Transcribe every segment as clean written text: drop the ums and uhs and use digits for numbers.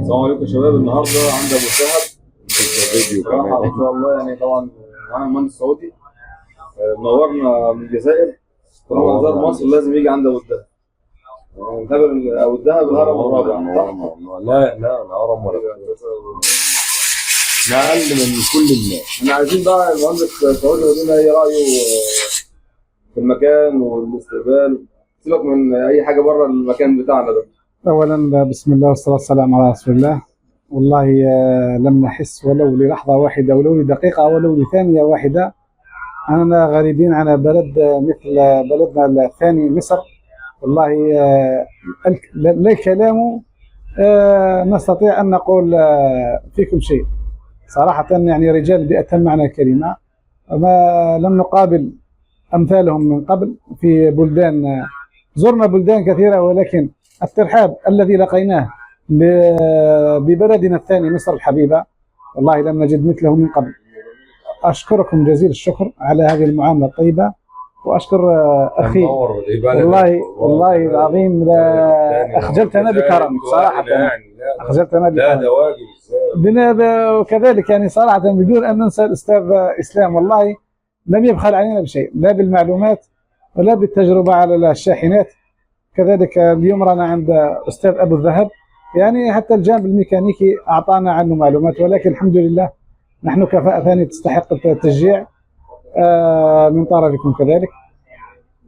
السلام عليكم يا شباب. النهارده عند ابو الذهب. فيديو صراحة كمان. ما شاء الله، يعني طبعا معانا المهندس السعودي، منورنا من الجزائر. طالما زار مصر لازم يجي عند ابو الذهب. الهبل ابو الذهب، الهرم الرابع، صح؟ لا لا، الهرم ولا احنا اقل من كل الناس. احنا عايزين بقى المهندس السعودي يقول لنا ايه رايه في المكان والاستقبال، سيبك من اي حاجة بره المكان بتاعنا ده. أولا بسم الله والصلاة والسلام على رسول الله. والله لم نحس ولو للحظة واحدة ولو لدقيقة ولو لثانية واحدة أننا غريبين عن بلد مثل بلدنا الثاني مصر. والله لا الكلام نستطيع أن نقول فيكم شيء صراحة، يعني رجال بأتم معنى الكلمة، ما لم نقابل أمثالهم من قبل في بلدان. زرنا بلدان كثيرة، ولكن الترحاب الذي لقيناه ببلدنا الثاني مصر الحبيبة والله لم نجد مثله من قبل. أشكركم جزيل الشكر على هذه المعاملة الطيبة، وأشكر أخي. منور البلد. والله والله العظيم لا أخجلتنا بكرمك صراحة. يعني لا أخجلتنا لا بكرمك. ده واجب، ازاي؟ وكذلك يعني صراحة بدون أن ننسى الأستاذ إسلام، والله لم يبخل علينا بشيء، لا بالمعلومات ولا بالتجربة على الشاحنات. كذلك اليوم رانا عند أستاذ أبو الذهب، يعني حتى الجانب الميكانيكي أعطانا عنه معلومات. ولكن الحمد لله نحن كفاءة ثانية تستحق التشجيع من طرفكم كذلك.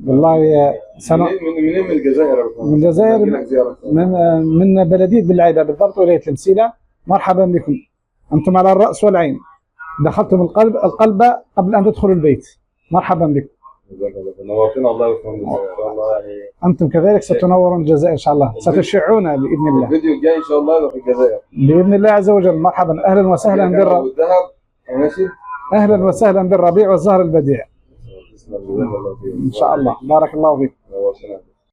والله سنة منين من الجزائر يا باشمهندس؟ من الجزائر. نجي لك زيارة. من بلدية بالعيبة بالضبط، ولاية المسيلة. مرحبا بكم، أنتم على الرأس والعين، دخلتم القلب القلب قبل أن تدخلوا البيت. مرحبا بكم. جزاك الله خير. نورتنا والله يا باشمهندس، ان شاء الله يعني. أنتم كذلك ستنورون الجزائر إن شاء الله، ستشعون بإذن الله. الفيديو الجاي ان شاء الله يبقى في الجزائر. بإذن الله عز وجل. مرحبا، أهلا وسهلا ابو الذهب، ماشي. أهلا وسهلا بالربيع والزهر البديع. تسلم، جزاك الله خير. إن شاء الله، بارك الله فيك. نورتنا.